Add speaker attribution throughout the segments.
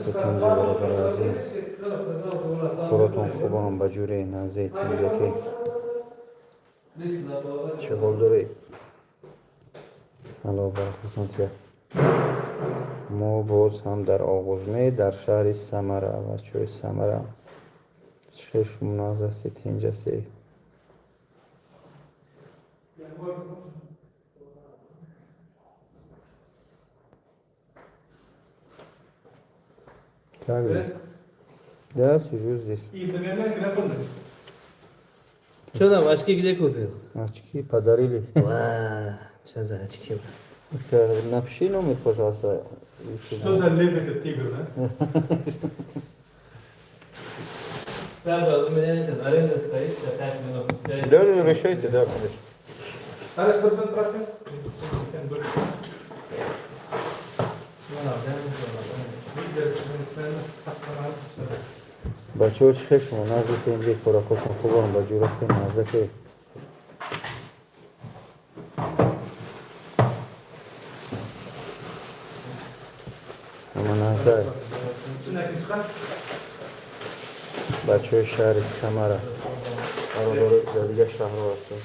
Speaker 1: Нағзи, тинҷи, бародари азиз, коротон хубам, ба ҷуре нағзи, тинҷаке, чӣ ҳол доред? Алло баракатон тия. Мо боз ҳам дар Оғузме, дар шаҳри Самара. Бачаҳои Самара, чӣ хел шумо, нағз ҳастед, тинҷ ҳастед? Как вы? Да, сижу здесь.
Speaker 2: Что там, очки где купил?
Speaker 1: Очки подарили.
Speaker 2: Ва, что за очки?
Speaker 1: Это, напиши номер, пожалуйста.
Speaker 3: Что за лев этот тигр, да?
Speaker 2: Да, у меня этот аренда стоит, за 5 минут.
Speaker 1: Да, да, решайте, да, конечно.
Speaker 3: Alles процент правда?
Speaker 1: Бачаҳо, чӣ хел шумо, нағзи, тинҷи, коракотон хубам, ба ҷурати нағзаке? Ҳама нағзай, бачаҳои шаҳри Самара, бародаро дар дигар шаҳрҳо ҳастанд.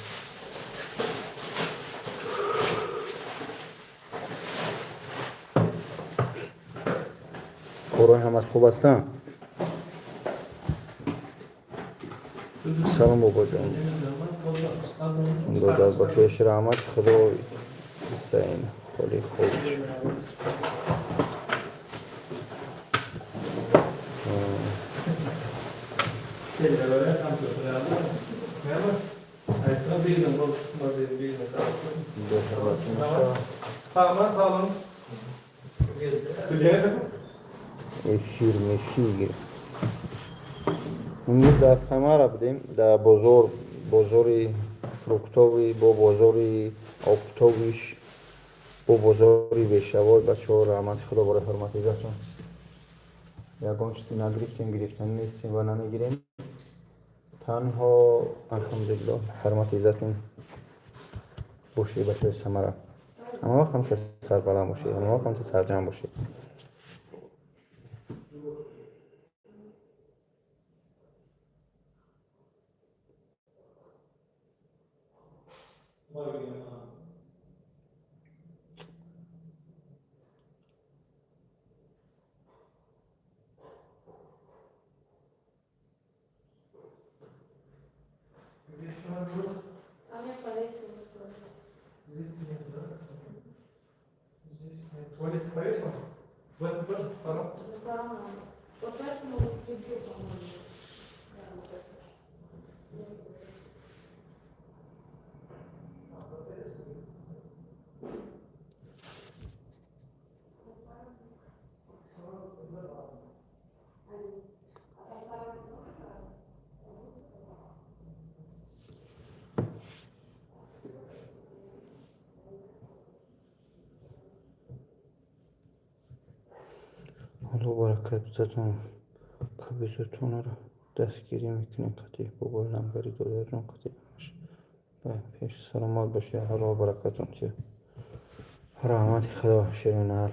Speaker 1: Корҳои ҳамат хуб ҳастанд? Салом, бобоҷон. Додар, ба пеши раҳмати Худо, Ҳусайн Холиқович.
Speaker 3: Tamam, tamam.
Speaker 1: Эфир мефир. Имрӯз дар Самара будем, дар бозор, бозори фруктовый, бо бозори оптовый, бо бозори вещевой. Бачаҳо, раҳмати Худо барои ҳурмати иззатон. Ягон чизе нагирифтем, гирифтан нестем ва намегирем. Танҳо, алҳамдулиллоҳ, ҳурмати иззатон бошед, бачаҳои Самара. Ҳама вақт ҳамхел сарбаланд бошед, ҳама вақт ҳамхел сарҷамъ бошед.
Speaker 4: А мне повесил.
Speaker 3: Здесь нет, да? Здесь нет. Туалет повесил? В этом тоже? Втором?
Speaker 4: На втором надо. Вот этому вот прибил, по-моему. Да, вот это. Нет, вот это. А там второй немножко?
Speaker 1: Алло баракат бизатон, кабизатонро дастгирӣ мекунем, қатъи бобои лангари, додарҷон, қатъи ба пеш, саломат бошед, алло баракатон тия. Раҳмати Худо, ширинар.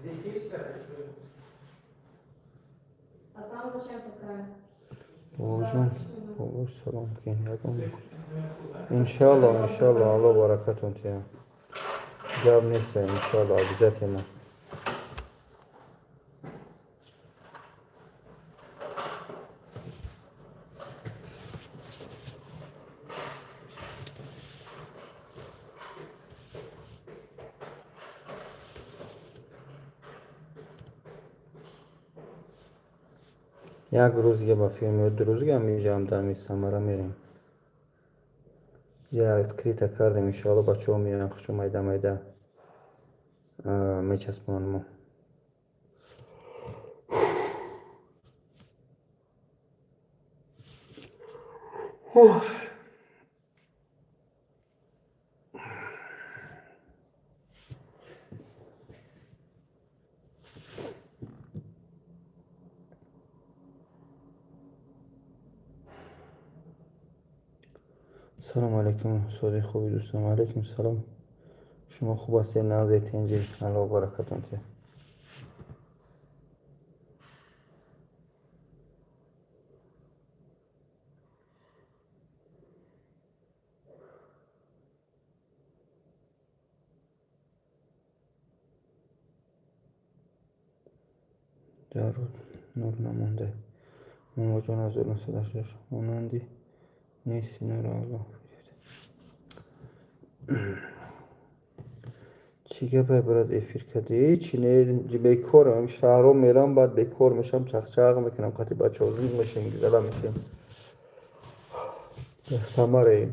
Speaker 3: Здесь есть всякое?
Speaker 4: А там зачем такая?
Speaker 1: Бобоҷон, бобош, салом кин, ягон. Иншалло, иншалло, алло баракатон тия. Гап неста, иншалло, обязательно. Як рӯзге ба филм ё ду рӯзге меҷам, дар Самара мерем. Я открыто кардем, иншоалло, бачаҳо меоянд, хушу майда майда мечаспонанд мо. Салому алайкум, сози хуби дӯстам. Алайкум салом. Шумо хуб ҳастед, нағзе, тинҷӣ? Аллоҳ баракатон диҳад. Даруд нур намонда. Мумоҷон 1986 монанди нест синаро Аллоҳ. Чӣ гапай, брат, эфир кардӣ? Ҳечи не, бекорам. Шаҳрҳо мерам, баъд бекор мешавам, чахчах мекунам, қати бачаҳо зуд мешем, гизала мешем. Самараем.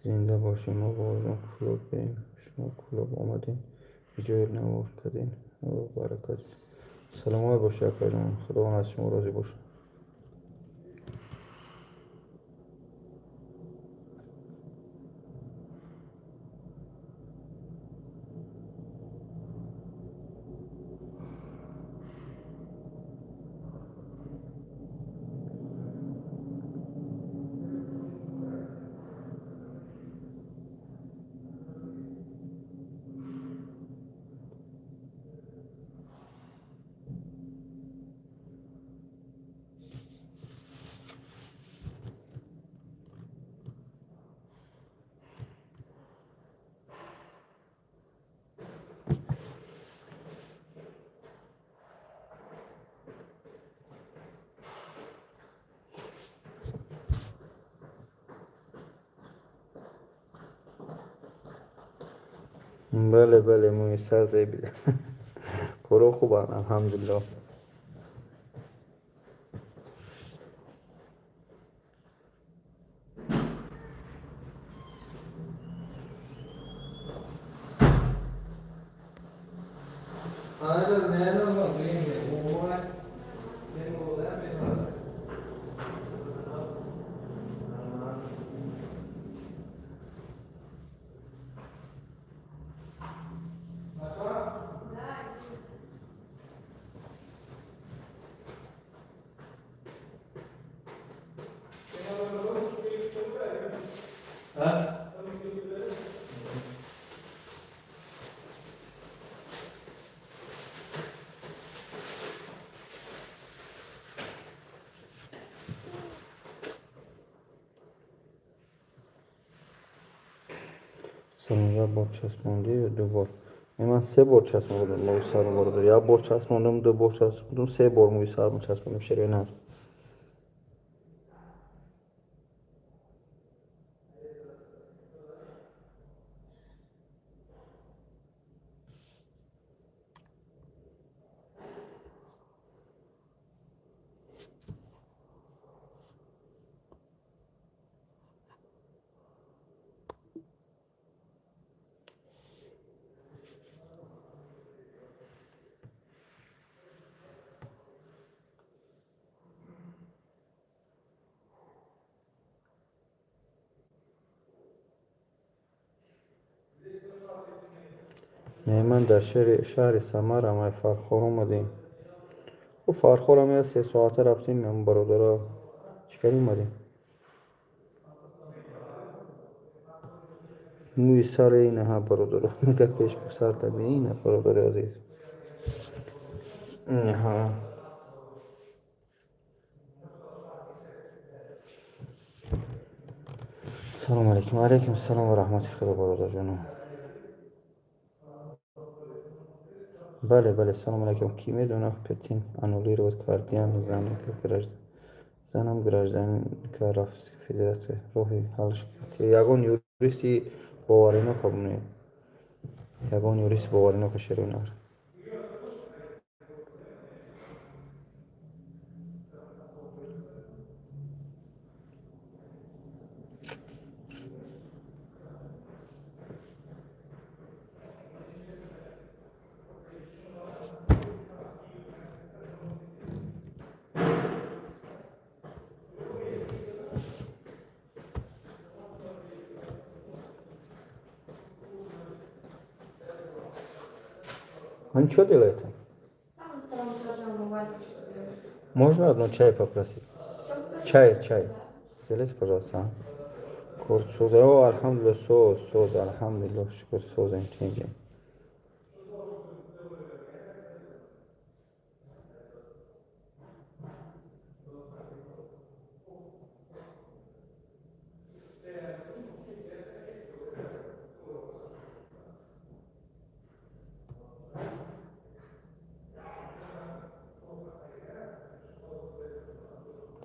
Speaker 1: Зинда бошем. Мо бобоҷон Кӯлобем. Шумо Кӯлоб омадем, видеои навор кардем. Аллоҳ баракат. Саломат бошед, акаҷон. Худованд аз шумо розӣ бошад. Бале, бале, мӯи сар зебида. Корҳо хубанд, алҳамдулиллоҳ.
Speaker 2: А это, наверное, вон, длинный. Ой. Benim oğlan, benim oğlan. Нормально.
Speaker 4: Да.
Speaker 2: А?
Speaker 1: Салом, як бор часпондӣ ё ду бор? Не, ман се бор часпондам мӯи сарам, бародар. Як бор часпондам, ду бор часпондам, се бор мӯи сарам часпондам, шерои. Не, ман дар шаҳри Самарам, ай Фархор омадем. Ӯ Фархорам я 3 соата рафтем, бародаро. Чӣ кардем, омадем? Мӯи сари инаҳа, бародаро. Мега пеш сар табини ина, бародари азиз. Инаҳа. Салому алайкум. Алайкум салом ва раҳмати Худо, бародарҷонам. Бале, бале, салому алайкум. Кӣ медонад, Путин аннулировать кардиян занам гражданка Российской Федерация, роҳи ҳалш ягон юристи боваринока бунед. Ягон юристи боваринока, шерои. Они что делают там?
Speaker 4: Там на втором этаже умывальник что делает.
Speaker 1: Можно одну чай попросить?
Speaker 4: Чё попросить?
Speaker 1: Чай, чай.
Speaker 4: Да.
Speaker 1: Сделайте, пожалуйста. А? Корт соз. О, алҳамдулилла, соз, соз, алҳамдулилла, шукр, созем, тинҷем.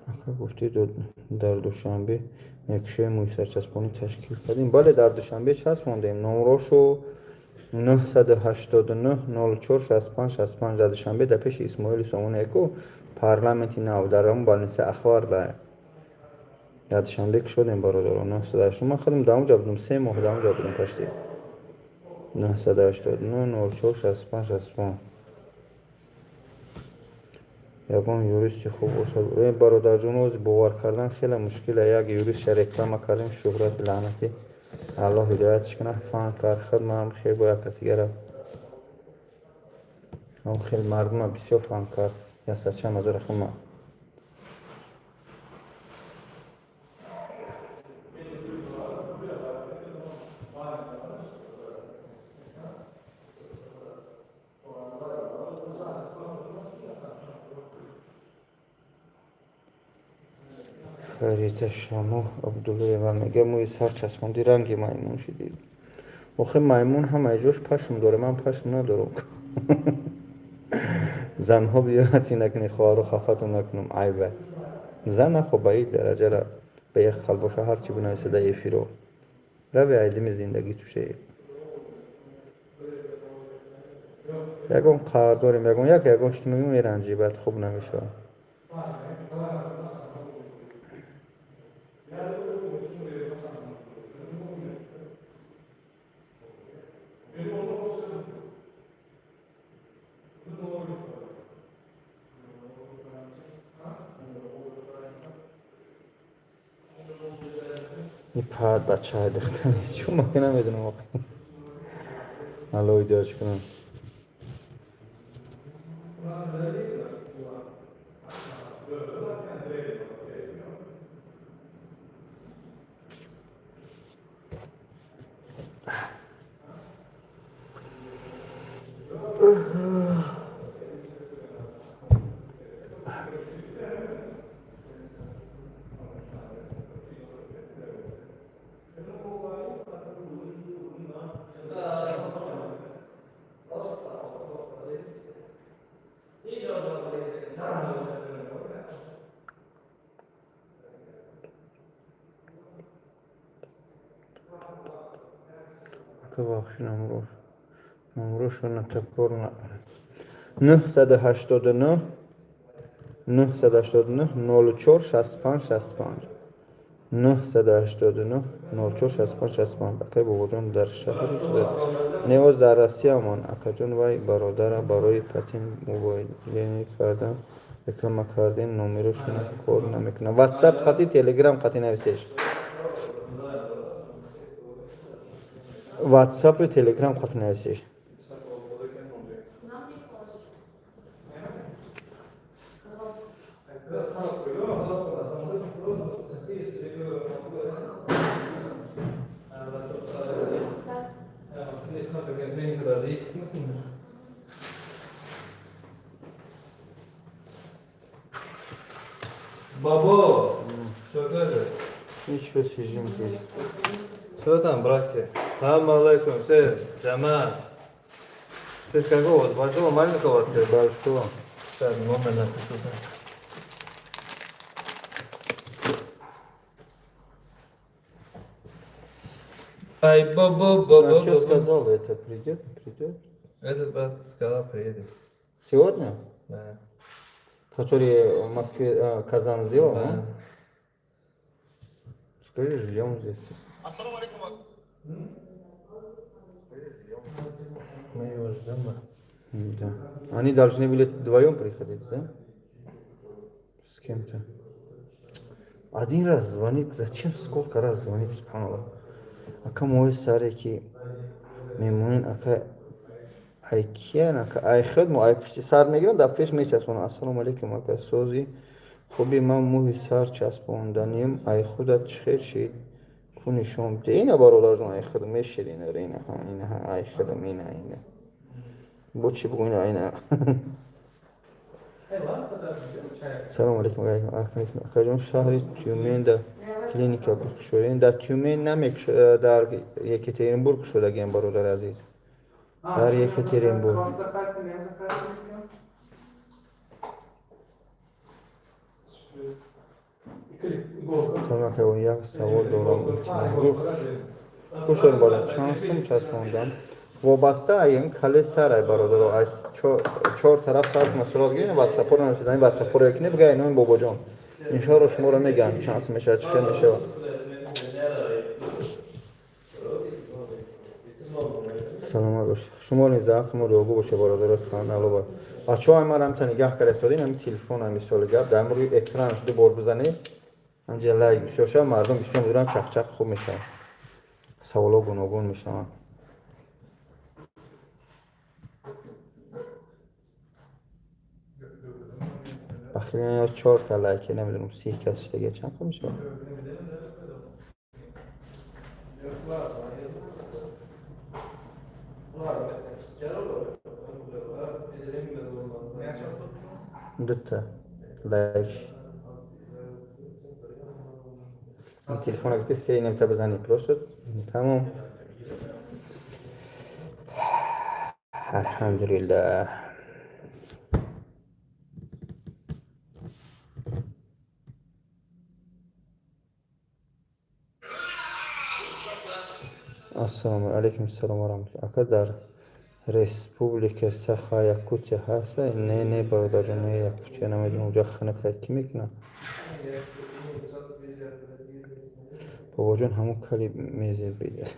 Speaker 1: Ака, гуфтӣ, дар Душанбе мекушои мӯйсарчаспонӣ ташкил кардем. Бале, дар Душанбе часпондем. Номрошу 989 04 65 65. Дар Душанбе, дар пеши Исмоили Сомони яку парламенти нав, дар ҳамон больница Ахварда, дар Душанбе кушодем, бародаро. 980, ман худам дар онҷа будам, 3 моҳ дар онҷа будам почти. 989 04 65 65. Ягон юристи хуб бошад. Бародарҷон, ози бовар кардан хеле мушкила. Як юристша реклама кардем, шӯҳрати лаънатӣ, Аллоҳ ҳидоятш кунад, фан кард. Худ манам хел бо як каси дигара ам хел мардума бисёр фан кард, яксад чанд ҳазора хума. Фарида Шамоҳ Абдуллоева мега: мӯи сар часпонди, ранги маймун шидӣ. Охе, маймун ҳамаи ҷош пашм дора, ман пашм надорам. Занҳо биёрад, чӣ накунӣ, хоҳару хафатон накунам, айба. Зана хо ба ин дараҷара ба як хал боша, ҳарчи бинависа дар эфиро. Рави айдими зиндагӣ тушее. Ягон қаҳр дорем, ягон як ягон чиз мегӯем, меранҷӣ, баъд хуб намешавад. Ипад бачаи духтар нест, чун ман намедонам воқеан. Алло, ҳидоятш кунам. Ака, бахши, номрошона такрор. 989 989 04 65 65, 989 04 65 65. Акай Бобоҷон, дар шаҳри Невоз, дар Россиямон, акаҷон. Вай бародара барои патент мубоида кардан реклама кардем, номерошона кор намекунад. Ватсап қати, Телеграм қати нависеш. Ватсапу Телеграм қати нависеш.
Speaker 4: Нам не входит. Раз.
Speaker 2: Бабо, что это?
Speaker 1: Ничего, сижим здесь.
Speaker 2: Что там, братья? Салам алейкум, все, джама. Ты с какого? С большого, маленького открыл?
Speaker 1: Большого.
Speaker 2: Сейчас номер напишу. Да. Ай, бо бо бо
Speaker 1: А
Speaker 2: бо
Speaker 1: что
Speaker 2: бо.
Speaker 1: сказал? Это придет? Придет?
Speaker 2: Этот брат сказал, приедет.
Speaker 1: Сегодня?
Speaker 2: Да.
Speaker 1: Который в Москве, а, Казан сделал,
Speaker 2: Да.
Speaker 1: а? Скажи, ждем здесь.
Speaker 2: Мы его ждем. Да.
Speaker 1: Да. Они должны были вдвоем приходить, да? С кем-то. Один раз звонит, зачем сколько раз звонит, субханаллах. Ака, мой саре ки мемонин, ака. Ай киян ака? Ай худ ай пушти сар мегиранд, дар пеш мечаспонанд. Ассалому алайкум ака, сози хуби, ман мӯҳи сар часпонданим, ай худат чӣ хел шид? Ку нишон биде. Ина, бародарҷон, ай худ мешир, ина, ина, ина, ай худам, ина, ина. Бо чӣ бугӯ, ина, ина. Салому алайкум, акаҷон, шаҳри Тюмен да клиника бикушоем? Дар Тюмен намекушо, дар Екатеринбург кушодагиам, бародари азиз. Дар Екатеринбург. Салом ака, як савол дорам. Гӯш дорем, бародар, чанд сум часпондам? Вобаста ай ин кале сарай, бародаро, аз чор тараф сар сурат гирем, ватсапҳоро нависед, ватсапҳоро якне бигӯ, инои бобоҷон. Иншоалло шуморо мегӯянд чанд сум мешавад, чӣ хел мешавад. Саломат бошед. Шумо низ ҳаққи мо дуогӯ бошед, бародаро, алло бар. Бачаҳо, ман ҳамта нигаҳ карда истодин, ҳамин телефон, ҳамин соли гап, дар рӯи экранаш ду бор бизанед, ҳамҷа лайк бисёр шавад, мардум бисёр медонанд, чақчақ хуб мешавад. Саволҳо гуногун мешаванд. Бахилиён чорта лайке, намедонам, 30 кас шидага, чанд хуб мешавад? Дута лайк. Телефона гирифти, се немта бизанӣ, просто тамом. Алҳамдулиллаҳ. Ассалому алайкум, салом ва раҳматуллоҳ. Ака, дар республика Саха Якутия ҳаста? Не, не, бародарҷон, не, Якутия намедонам, уҷа хунука, кӣ мекунад? Бобоҷон, ҳамон кали мезебид.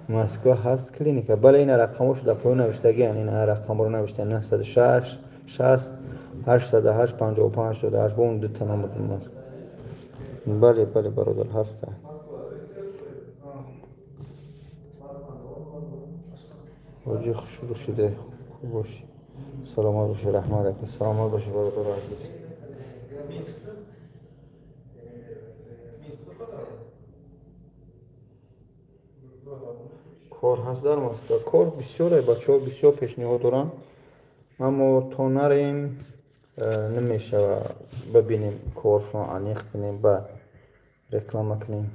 Speaker 1: Москва ҳаст клиника? Бале, ина рақамҳошо дар поён навиштагиан, ина рақамҳоро навиштаанд: 906 60 808 55 88, бо он дута номер Москва. Бале, бале, бародар, ҳаста. Ҳоҷӣ, хушрӯ шуде, хуб бошӣ, саломат бошӣ. Раҳмат, ака, саломат бошӣ, бародари азиз. Кор ҳаст дар Москва? Кор бисёре, бачаҳо бисёр пешниҳод доранд, аммо то нарем намешава. Бибинем, коршон аниқ кунем, ба реклама кунем.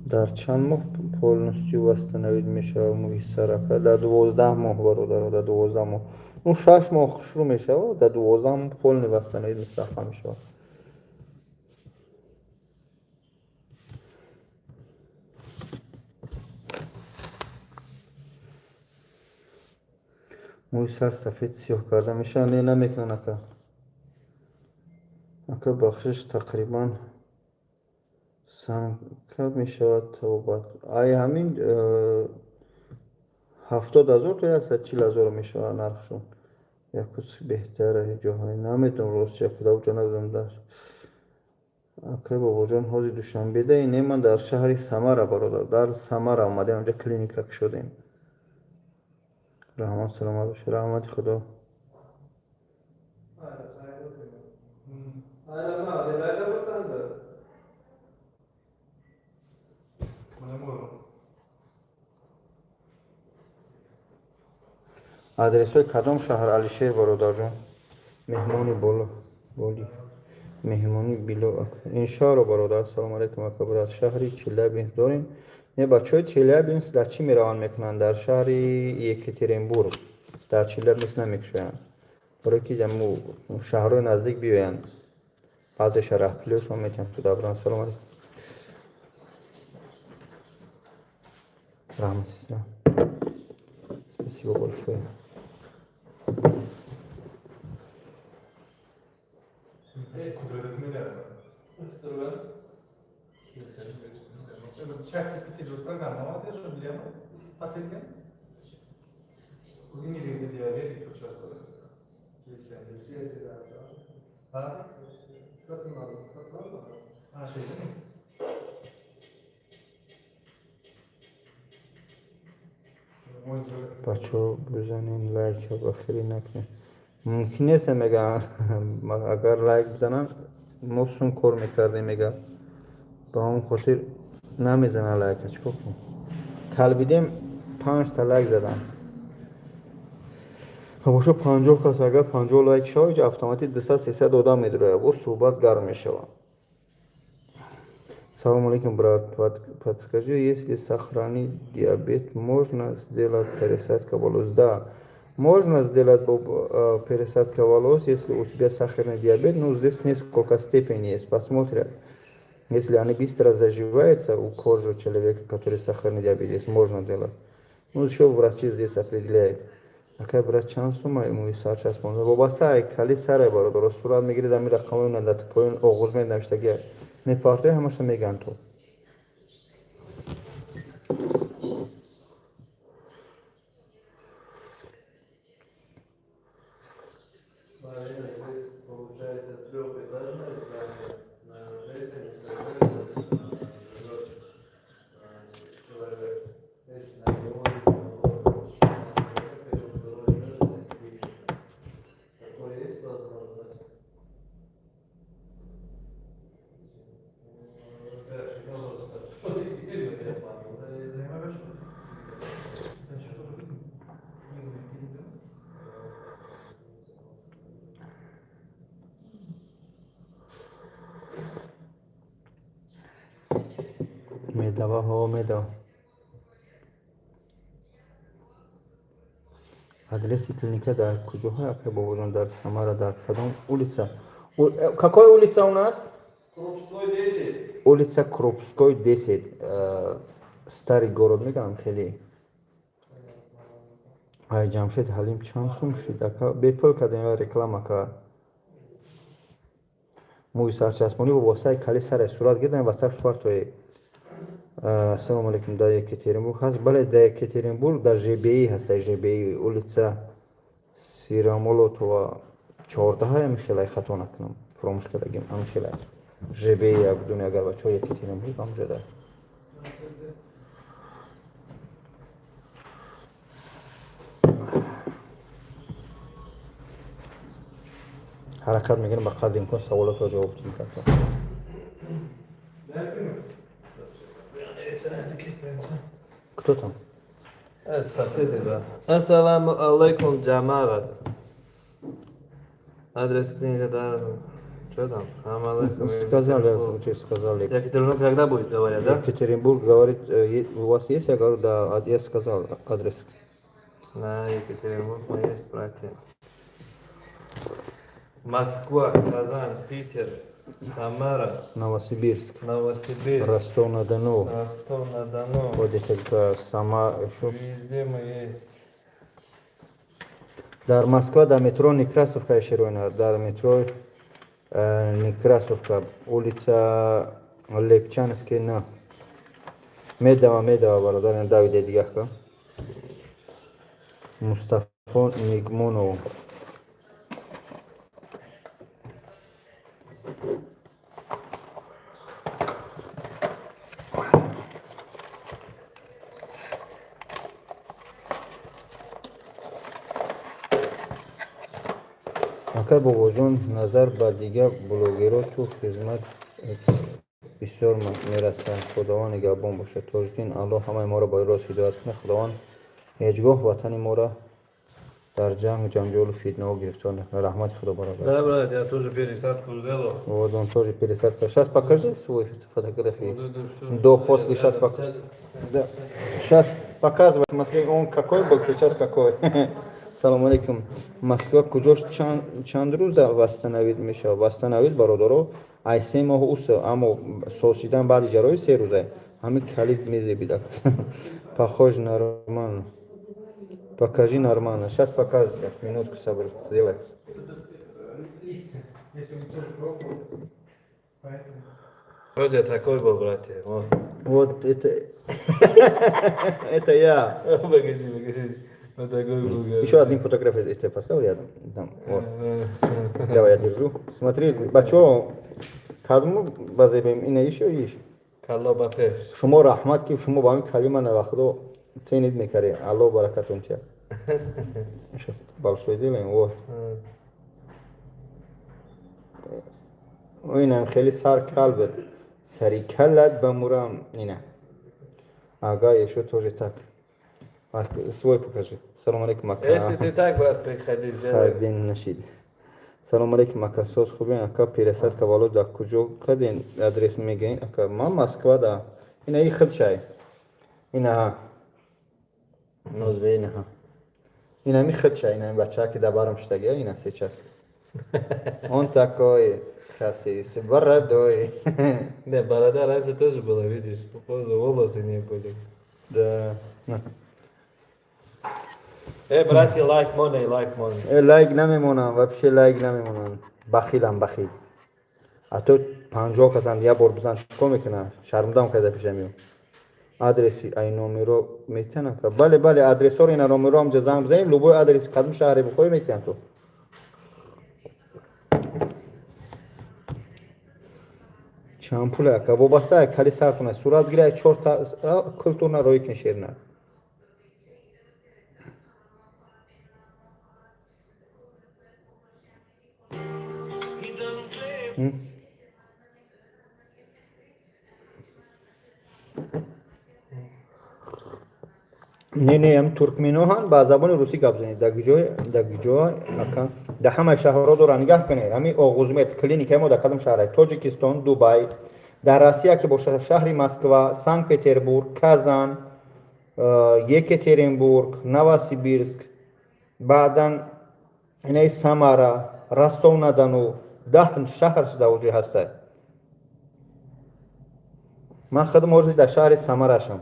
Speaker 1: Дар чанд моҳ полностью восстановить мешавад мӯҳи сар, ака? Дар 12 моҳ, бародаро, дар 12 моҳ. Ну, 6 моҳ шурӯъ мешавад, дар 12 моҳ полный восстановить, мустаҳкам мешавад. Мӯи сар сафед сиёҳ карда мешавад? Не, намекунанд, ака. Ака, бахшиш, тақрибан санка мешавад табобат? Ай ҳамин 70 000 то 140 000 мешавад нархшон. Якутск беҳтара ҷоҳое намедонам, рост, якуда уҷа надонам. Дар акай бобоҷон, ҳозир Душанбеда? Не, ман дар шаҳри Самара, бародар, дар Самара омадем, онҷа клиника кушодем. Раҳмат, саломат бошед, раҳмати Худо. Адресҳои кадом шаҳр, Алишер бародарҷон? Меҳмони боло боли меҳмони било, иншоалло, бародар. Ассалому алайкум, ака, брат, шаҳри Челябинск дорем? Не, бачаҳои Челябинск дар чӣ мераванд, мекунанд? Дар шаҳри Екатеринбург, дар Челябинск намекушоянд, барое ки шаҳрҳои наздик биёянд, баъзеша раҳпулиёшон метиҳанд туда бран. Салому алайкум, раҳмат, сестра, спасибо большое.
Speaker 3: ChatGPT программа var, det är Клиника диабетиков часто нельзя. А? Как надо? Как надо? А, шесть.
Speaker 1: Бачаҳо, бизанен лайк, ба хеле накунед. Мумкин нест, мега, агар лайк бизананд, мо сум кор мекардем, мега. Ба он хотир намезананд лайка, чӣ кор кунем? Талбидем, панҷта лайк задан. Бошо, 50 кас, агар 50 лайк шавад, автоматик 200-300 одам медурояд, боз суҳбат гарм мешавад. Салом алейкум, брат. Подскажи, если сахарный диабет, можно сделать пересадка волос? Да, можно сделать пересадка волос, если у тебя сахарный диабет, но здесь несколько степеней есть, посмотрят. Если они быстро заживаются у кожи человека, который сахарный диабет есть, можно делать. Ну, еще врачи здесь определяют. Акай, брат, чанд сума мӯи сар часпонда? Вобаста ай кали саре, бародаро, сурат мегиред, ами рақамои дар поён оғоз менавиштаги мепартои, ҳамаша меган то.
Speaker 2: Марина, здесь получается трехэтажное здание. На третьем этаже живет человек. Здесь на его второй этаж клиника. Такое есть возможность? Ну, да, что можно сказать?
Speaker 3: Да, что-то видно. Видно, видно.
Speaker 1: Медава, ҳо, медава. Адреси клиника дар куҷоҳо, акай Бобоҷон? Дар Самара, дар кадом улица? Какой улица у нас?
Speaker 2: Крупской 10.
Speaker 1: Улица Крупской 10, старый город меганам хеле. Ай, Ҷамшед Ҳалим чанд сум шид, ака? Бепул кардем ва реклама кард. Мӯи сарчаспонӣ вобастаи кали саре, сурат гирдам, ватсап шупартое. Ассалому алейкум, дар Екатеринбург ҳаст? Бале, дар Екатеринбург, дар ЖБИ ҳаст, дар ЖБИ, улица Сыромолотова 14, ами хелай, хато накунам, фуромӯш кардагим, ами хелай. ЖБИ як дуни, агар бачаҳо Екатеринбург, ҳамҷо дар. Ҳаракат мекунем, ба қадри имкон саволотро ҷавоб диҳем карда.
Speaker 3: Да, я
Speaker 1: Кто там?
Speaker 2: Соседи, да. Ассаламу алейкум, джамаат. Адрес клиники, да. Что там? Салам алейкум.
Speaker 1: Сказали, уже сказали.
Speaker 2: Екатеринбург когда будет, говорят, да?
Speaker 1: Екатеринбург, говорит, у вас есть? Я говорю, да, я сказал адрес.
Speaker 2: Да, Екатеринбург, мы есть, братья. Москва, Казань, Питер, Самара,
Speaker 1: Новосибирск,
Speaker 2: Новосибирск,
Speaker 1: Ростов-на-Дону.
Speaker 2: Ростов-на-Дону.
Speaker 1: Вот это сама еще.
Speaker 2: Везде мы есть.
Speaker 1: Дар Москва, дар метро Некрасовка, Шеруина, дар метро Некрасовка, улица Липчанский на. Медава, медава, бародар, Давиде дигаха. Мустафо Нигмонов. Акай Бобоҷон, назар ба дигар блогерҳо ту хизмат бисёр мерасад. Худованд нигаҳбон бошад. Тоҷиддин, Аллоҳ ҳамаи моро ба рост ҳидоят кунад. Худованд ҳеҷ гоҳ ватани моро дар ҷанг, ҷанҷолу фитнаҳо гирифтор накунад. Раҳмати Худо бародар.
Speaker 2: Да, брат, я тоже пересадку сделал.
Speaker 1: Вот он тоже пересадка. Сейчас покажи свой фотографии.
Speaker 2: Вот это всё.
Speaker 1: До, после, сейчас
Speaker 2: Рядом
Speaker 1: пок...
Speaker 2: сядь.
Speaker 1: Да. Сейчас показывай, смотри, он какой был, сейчас какой. Салом алейкум. Москва куҷош, чанд рӯза восстановить мешавад? Восстановить, бародаро, ай 3 моҳ уса, аммо сосидан баъди ҷарроҳӣ 3 рӯза. Ҳамин калид мезебид. Похож нормально. Покажи нормально. Сейчас показывай. Минутку сабр сделай.
Speaker 3: Листья. Я сегодня тоже пробовал. Поэтому.
Speaker 2: Вот я такой был, братья. Вот.
Speaker 1: Вот это я.
Speaker 2: Погоди, погоди. Вот такой был.
Speaker 1: Еще один фотография я тебе поставлю рядом. Там, вот. Давай я держу. Смотри, бачо, кадму базебем, ина еще иш.
Speaker 2: Калло ба пеш.
Speaker 1: Шумо раҳмат, ки шумо ба ҳамин калима навахудо ценить мекари. Алло баракатун тия. Сейчас большой делаем, вот. Инам хеле сар кал буд. Сари калат ба мурам ина. Ага, еще тоже так. А, свой покажи. Салом алейкум, ака.
Speaker 2: Если ты так, брат, приходи, сделай.
Speaker 1: Хардин нашид. Салом алейкум, ака, соз хубен, ака, пересадка волос да куҷо каден, адрес мегӯен, ака? Ман Москва да. Ина и худшай. Ина нозве ина. Ина ми худшай, ина бача ки да барам шитагия, ина сейчас. Он такой красивый, с бородой.
Speaker 2: Не, борода раньше тоже была, видишь, просто волосы не были.
Speaker 1: Да. На.
Speaker 2: Братья, лайк моней, лайк моней.
Speaker 1: Лайк намемонам, вообще лайк намемонам. Бахилам, бахил. А то 50 касан я бор бизан чикор мекунам? Шармдам карда пешам миём. Адреси ай номеро метиҳан, ака? Бале, бале, адресҳоро, ина номеро ҳамҷа занг бизанем, любой адрес, кадом шаҳре бихоҳӣ, метиҳан ту. Чанд пуле, ака? Вобаста кали сартона сурат гирай, чорта культурна роӣ кини шерина. Не, не, ам туркменоҳан, ба забони русӣ гап занед. Дар ҷой, дар ҷо, ака, дар ҳамаи шаҳрҳо доранд. Нигаҳ кунед, ҳамин Оғузмед клиникаи мо дар кадом шаҳре? Тоҷикистон, Дубай, дар Россия ки бошад, шаҳри Москва, Санкт Петербург, Казан, Екатеринбург, Новосибирск, баъдан инаи Самара, Ростов на Дону, 10 шаҳр завоҷи ҳаста. Ман худам ҳозир дар шаҳри Самарашам.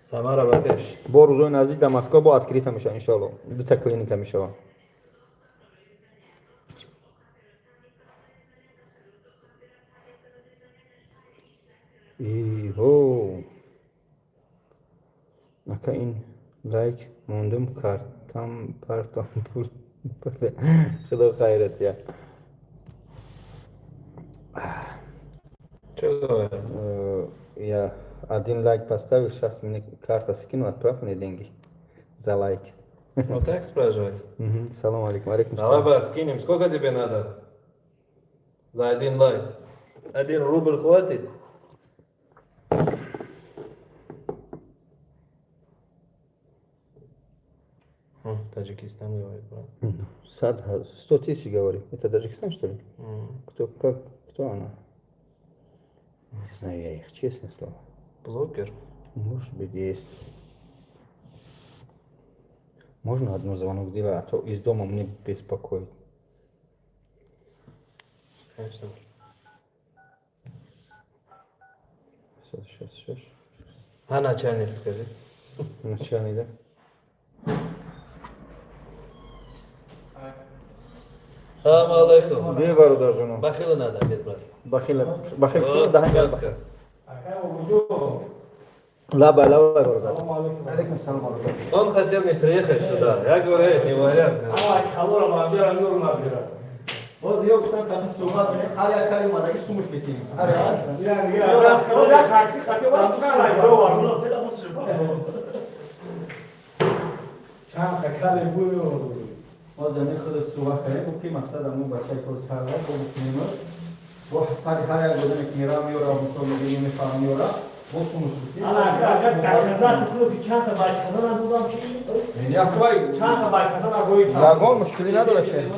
Speaker 2: Самара ба пеш.
Speaker 1: Бо рӯзои наздик дар Москва бо открыта мешавад, иншоалло, дута клиника мешавад. Иҳо, ака, ин лайк мондум, картам партам пул, худо хайрат я.
Speaker 2: Чё говорят?
Speaker 1: Я один лайк поставил, сейчас мне карта скину, отправь мне деньги за лайк.
Speaker 2: Вот так спрашивать?
Speaker 1: Мгм. Салам алейкум, алейкум
Speaker 2: Давай,
Speaker 1: салам.
Speaker 2: брат, скинем. Сколько тебе надо? За один лайк. 1 рубль хватит? О, Таджикистан говорит, брат.
Speaker 1: 100 000 говорит. Это Таджикистан, что ли? Кто, как, кто она? Не знаю я их, честное слово.
Speaker 2: Блогер.
Speaker 1: Может быть, есть. Можно одну звонок делать, а то из дома мне беспокоит.
Speaker 2: Конечно.
Speaker 1: Сейчас, сейчас, сейчас.
Speaker 2: А начальник скажи.
Speaker 1: Начальник, да?
Speaker 2: Салам алейкум.
Speaker 1: Где бародар жену?
Speaker 2: Бахила надо, нет, брат.
Speaker 1: Бахил, бахил, что? Да,
Speaker 2: Четко.
Speaker 1: Лаба, лаба, бародар. Алейкум салам, бародар.
Speaker 2: Он хотел не приехать сюда. Я говорю, не вариант.
Speaker 1: Боз ё гуфтам, кати суҳбат кунем, ҳар як кали омадаги сумуш метиҳем. Ҳар як. Боз ами худат суҳбат кардем, гуфт ки мақсад аму бачаи коз карда, бо гуфтем бо сари ҳар як одаме ки мера меёра, мисол мегирем, мефаҳм меёра, бо сумуш гуфтем. Яхвай, ягон мушкилӣ надорад ше.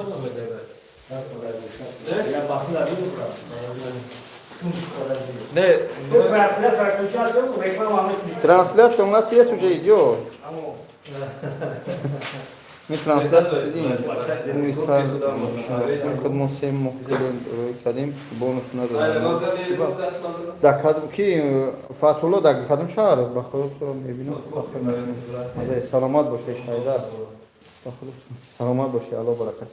Speaker 2: Не,
Speaker 1: Трансляция у нас есть, уже идет. Мы трансляцию сидим. Мы худмон 3 моҳ рӯй кардем, бонус надодем. Дар кадом ки Фатулло, дар кадом шаҳр? Ба худо туро мебинам. Саломат бошед, Ҳайдар. Ба худо саломат бошед, Алло баракат.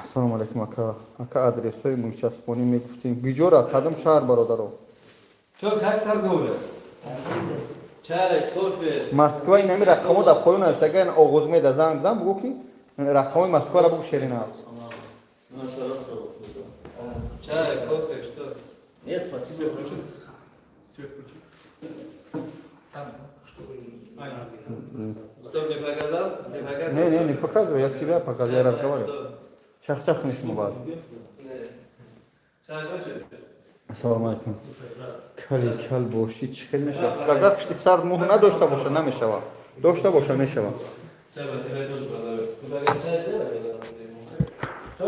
Speaker 1: Ассалому алайкум, ака. Ака, адресҳои мӯйчаспонӣ мегуфтем. Биҷора, кадом шаҳр, бародаро?
Speaker 2: Что, как торговля? Чай, кофе.
Speaker 1: Москва, инами рақамҳо дар поён навиштага, оғозмеда занг зан, бугӯ, ки рақамҳои Москваро бугӯ, Шерина.
Speaker 2: Чай, кофе, что?
Speaker 5: Нет, спасибо.
Speaker 3: Свет включи.
Speaker 2: Там. Что, мне показал? Не показал?
Speaker 1: Не, не, не показывай, я себя показываю, я разговариваю.
Speaker 2: Что?
Speaker 1: Чахчах нишмо баъд.
Speaker 2: Не. Чай хочешь?
Speaker 1: Ассалому алайкум. Кали кал бошӣ, чӣ хел мешавад? Агар пушти сар мӯҳ надошта боша, намешавад, дошта боша, мешавад.
Speaker 2: Чай, тебе тоже продаю. Ты чай делай?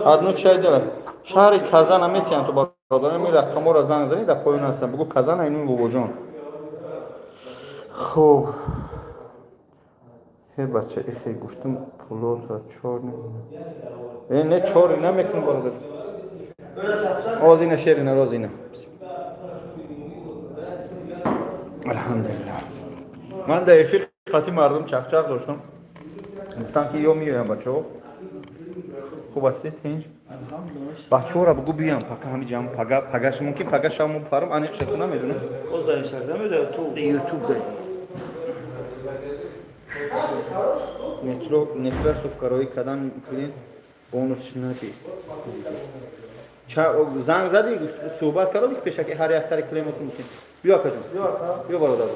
Speaker 1: Одну чай делай. Шаҳри Казана метиҳанд ту, бародарам, ин рақамҳоро занг занӣ, дар поён ҳастанд, бугӯ Казана, ину бобоҷон. Хуб, ҳе бача, ихе гуфтум, пулота чор не, чор намекунам, бародар. Озина, Шерина, розина. Алҳамдулиллаҳ, ман дар эфир қати мардум чахчах доштам, гуфтам, ки ё меоям. Бачаҳо, хуб ҳастед, тинҷ? Бачаҳоро бугӯ биям, пака ҳами ҷам, пага, пагаш мумкин, пага шавмо парам, аниқ шаку намедонам.
Speaker 5: Боз дар Инстаграм ё дар Ютуб?
Speaker 1: Ютуб дай. Метро Некрасовка роӣ кардам, клиент бонус нади. Занг задӣ, суҳбат кардам, ки пешаки ҳар як сари клиент мумкин. Биё, акаҷон, биё, бародар.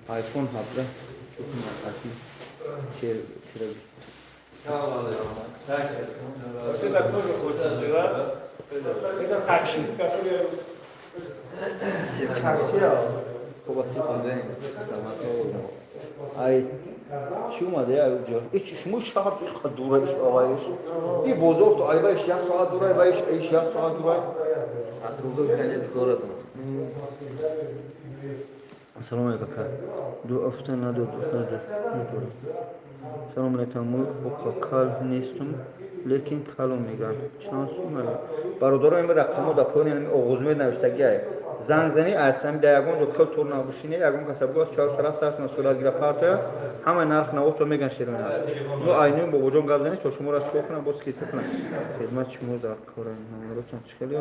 Speaker 1: Айфон 17 чӯкмақати чера.
Speaker 3: Вот это тоже хочет, да? Это таксист, который.
Speaker 5: Таксиа.
Speaker 1: Хуб аст, ай чӣ омада, ай ҷо ич шумо шаҳр иқа дура, иш аваиш и бозор то айваиш як соат дура, айваиш иш як соат дура.
Speaker 2: А другой конец города.
Speaker 1: Ассалому алайкум, ака. Ду ҳафта надод, надод, надорам. Салому алайкум, мо оқа кал нестум, лекин калом мегӯям. Чанд сум? Бародаро, ин рақамҳо дар поёни ҳами оғозмед навиштагиай. Занг занӣ, аз ҳами дар ягон ҷо кал тур набушинӣ, ягон каса бугӯ, аз чор тараф сарфна сурат гира партоя, ҳама нарх навото меган, Шерина. Ну айнуи бобоҷон гап занӣ, то шуморо чикор кунам, боз скидка кунам. Хизмат шумо дар кора номеротон чӣ хеле?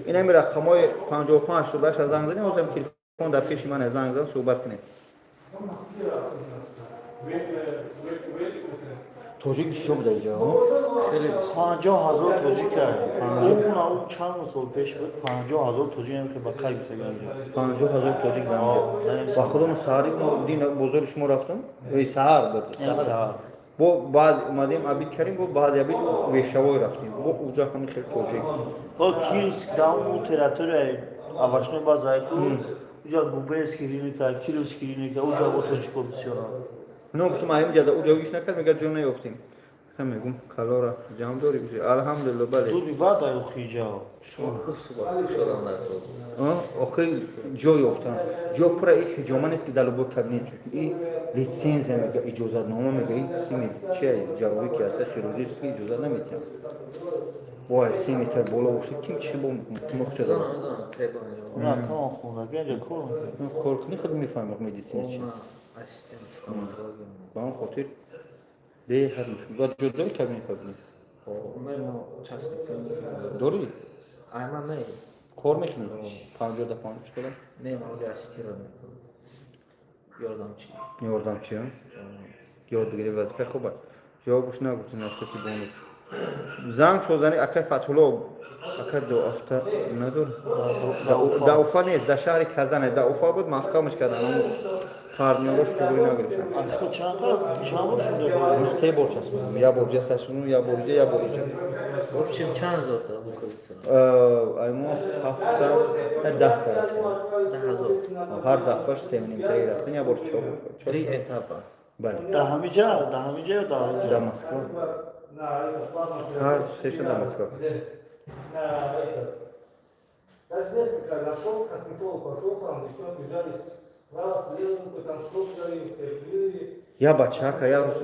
Speaker 1: Ин ҳами рақамҳои 55 88 занг занӣ, ҳозир телефон дар пеши ман, занг зан, суҳбат кунед. Тоҷик бисёр буда иҷо?
Speaker 5: 50 000 тоҷика. Уна у чанд сол пеш буд, 50 000 тоҷик ҳам ки ба қайд гирифтаган.
Speaker 1: 50 000 тоҷик дар инҷо. Ба худо, мо саҳари мо дин бозори шумо рафтам, ой, саҳар буд. Саҳар бо баъд омадем, обед кардем, бо баъди обед вешавой рафтем, бо уҷа ҳами хел тоҷик.
Speaker 5: О, Кировск, дауму территорияи овощной база ку, уҷа Губернский рынка, Кировский рынка, уҷа бо тоҷико бисёранд.
Speaker 1: Но гуфтам, аим ҷада уҷа гӯш накард, мега ҷо наёфтем. Ха, мегум, калора ҷамъ дорӣ, алҳамдулилла, бале.
Speaker 5: Дури баъд ай охиҷа.
Speaker 1: Охи ҷо ёфтан, ҷо пура. И ҳиҷома нест, ки дар любой кабинет, чунки и литсензия мега, иҷозатнома мега, и симед чи ҷарроҳӣ ки ҳаста, хирургически иҷозат наметиҳам. Вой, 3 метр боло бошад, ким чи бо мухча дорад?
Speaker 5: На кам хондаги инҷа кор мекунад.
Speaker 1: Кор кунӣ, худ мефаҳмӣ медицина чи. Ба он хотир беҳад мушкил. Ба ҷо дорӣ кабинет? Кабинет дорӣ? Кор мекунӣ 50 да 50, чӣ кора?
Speaker 6: Не, ман оли ассистировать мекунам. Ёрдамчи.
Speaker 1: Ёрдамчи, ёд бигирӣ, вазифаи хуб аст. Ҷавобаш нагуфтӣ насоти бонус. Занг шозани, акай Фатҳулло, ака, ду ҳафта надор. Да Уфа нест, дар шаҳри Казане. Да Уфа буд, маҳкамаш кардан, партнёрош туғри нагирифтан.
Speaker 5: Ахо, чанд чанд бор шуда?
Speaker 1: Ман се бор часпидам, як бор ҷа сасунум, як бор иҷа, як бор иҷа.
Speaker 6: В общем, чанд ҳазор та букавица?
Speaker 1: Ай мо ҳафта 10 та рафтем.
Speaker 6: 10 000.
Speaker 1: Ҳар дафъаш сеюнимтаи рафтем, як бор чор.
Speaker 6: Три этапа.
Speaker 1: Бале.
Speaker 5: Дар ҳамиҷа, дар ҳамиҷа ё дар
Speaker 1: Дар Москва, ҳар сеша дар Москва.
Speaker 3: Даже несколько нашел, косметолог пошел, там, девчонки взяли справа, слева, там что-то дали,
Speaker 1: Я бачака як рӯз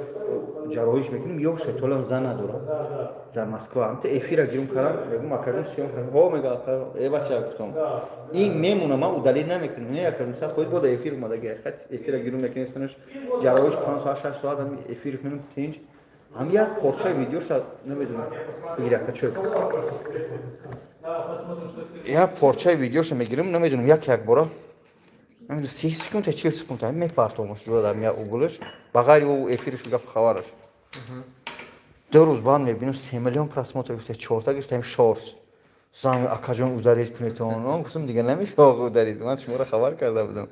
Speaker 1: ҷарроҳиш мекунем, ё шайтолам зан надорам дар Москва. Амта эфира гирум кардам, мегум, акаҷон, сиём кардам. Ҳо, мега, э бача, гуфтам, ин мемона, ман удалить намекунам. Не, акаҷон, сад хоҳед, бода эфир омадаги, хат эфира гирум мекунем, санаш ҷарроҳиш 5 соат, 6 соат эфир кунем, тинҷ. Ҳам як порчаи видеоша намедонам, бигир, ака, чой. Як порчаи видеоша мегирам, намедонам, як якбора, намедонам, 30 секунда, 40 секунда мепартомаш ҷура дар як углаш, ба ғайри ӯ эфириш, гап хабараш. 2 рӯз баъд мебинам, 3 миллион просмотр гирифта, чорта гирифтаем шортс. Зан: «Акаҷон, удалить кунед он». Гуфтам: «Дига намешава удалить, ман шуморо хабар карда будам».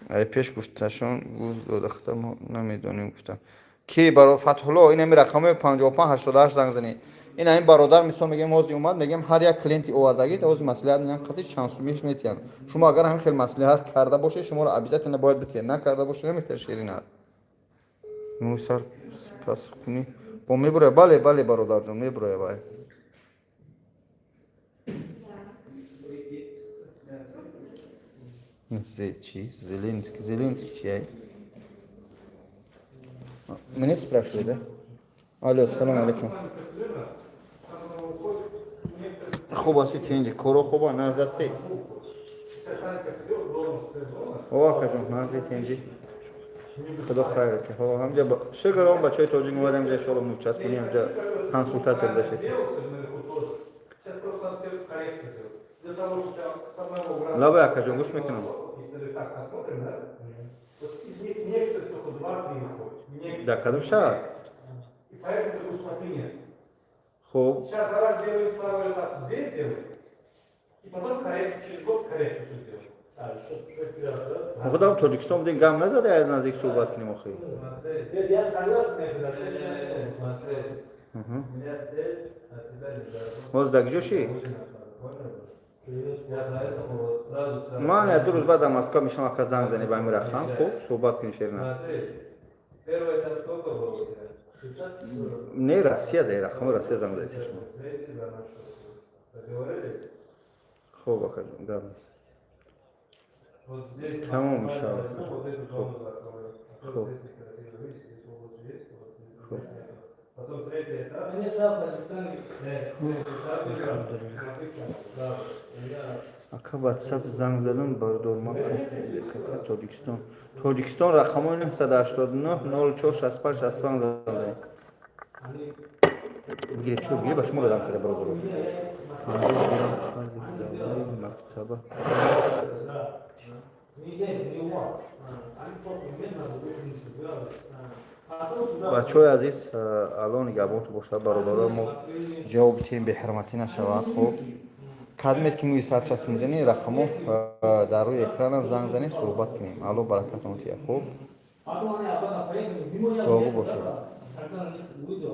Speaker 1: Ай пеш гуфташон гуз додахта, мо намедонем. Гуфтам ки баро Фатҳулло, ин ҳами рақамҳои 55 88 занг занӣ. Ин ҳамин бародар, мисол мегӯем, ҳозир омад, мегӯем, ҳар як клиенти овардагӣ ҳозир маслиҳат мегӯям, қати чанд сумиш метиҳанд. Шумо агар ҳамин хел маслиҳат карда бошед, шуморо обязательно бояд битиҳанд, накарда бошед, наметиҳанд. Ширинат мӯй сар пас кунӣ бо мебуроя. Бале, бале, бародарҷон, мебуроя вай. Чи Зеленский, Зеленский чи? Мне спрашивают, да? Алло, салом алейкум. Хуб ҳасти, тинҷи, коро хуба, назаси? О, акаҷон, нази, тинҷи, худо хайр. Ҳо, ҳамҷа шукр, он бачаҳои тоҷик омад ҳамҷа, иншоалло мучаспонӣ, ҳамҷа консултатсия гузаштеси.
Speaker 3: Сейчас просто надо себе коррекцию сделать. Для того, чтобы у тебя с одного грамма
Speaker 1: Лабай, акаҷон, гӯш мекунам.
Speaker 3: Если так посмотрим, да? Вот из них некоторых только два-три выходит. Некоторые.
Speaker 1: Дар кадом шаҳр?
Speaker 3: И поэтому такой усмотрение.
Speaker 1: Хуб.
Speaker 3: Сейчас давай сделаем второй этап. Здесь сделаем. И потом коррекцию, через год коррекцию все сделаем.
Speaker 5: А, еще шесть раз, да?
Speaker 1: Мо худам Тоҷикистон будем, гам назада, аз наздик суҳбат кунем охи.
Speaker 2: Смотри,
Speaker 3: Нет, я согласен, это
Speaker 2: не, смотри. У меня цель от тебя не заработать.
Speaker 1: Ҳозир дар куҷо шӣ?
Speaker 2: Понял? Я поэтому вот сразу сказал.
Speaker 1: Ман як 2 рӯз баъд дар Москва мешавам, ака, занг занӣ ба ҳамин рақам, хуб суҳбат кунӣ, шерина.
Speaker 2: Смотри, первый этап сколько было у тебя? 60? 40?
Speaker 1: Не, Россия, дар рақами Россия занг задед шумо.
Speaker 2: Третий за нашу. Договорились?
Speaker 1: Хуб, акаҷон, гап нест.
Speaker 2: Вот здесь
Speaker 1: Тамом,
Speaker 2: максимально
Speaker 1: иншаллах.
Speaker 2: возьму, вот эту зону закрою. А то
Speaker 1: Хоп.
Speaker 2: здесь некрасиво. Видите, здесь область есть, вот здесь
Speaker 1: Хоп.
Speaker 2: нету. Потом третий этап.
Speaker 3: Мне жалко, Александр.
Speaker 2: Нет, третий этап. Смотри, да, у меня
Speaker 1: Ака, ватсап занг задам, бародор, кака Тоҷикистон, Тоҷикистон, рақамҳои 989 04 65 65 занг занед. Бигиред, чӯ бигиред, ба шумо дадам карда, бародаро. 50 грамм қарзи давраи мактаба.
Speaker 3: Не, не, не у вас. Они просто медленно будут. Потом сюда.
Speaker 1: Бачаҳои азиз, алло нигаҳбонтон бошад, бародаро, мо ҷавоб диҳем, беҳурматӣ нашавад. Хуб, кадмед ки мӯи сар часпонидани рақамҳо дар рӯи экранам, занг занед, суҳбат кунем. Алло баракатон тия, хуб.
Speaker 3: Потом они обратно поехали. Зимой я
Speaker 1: Долго бошед.
Speaker 3: Когда на них выйдем.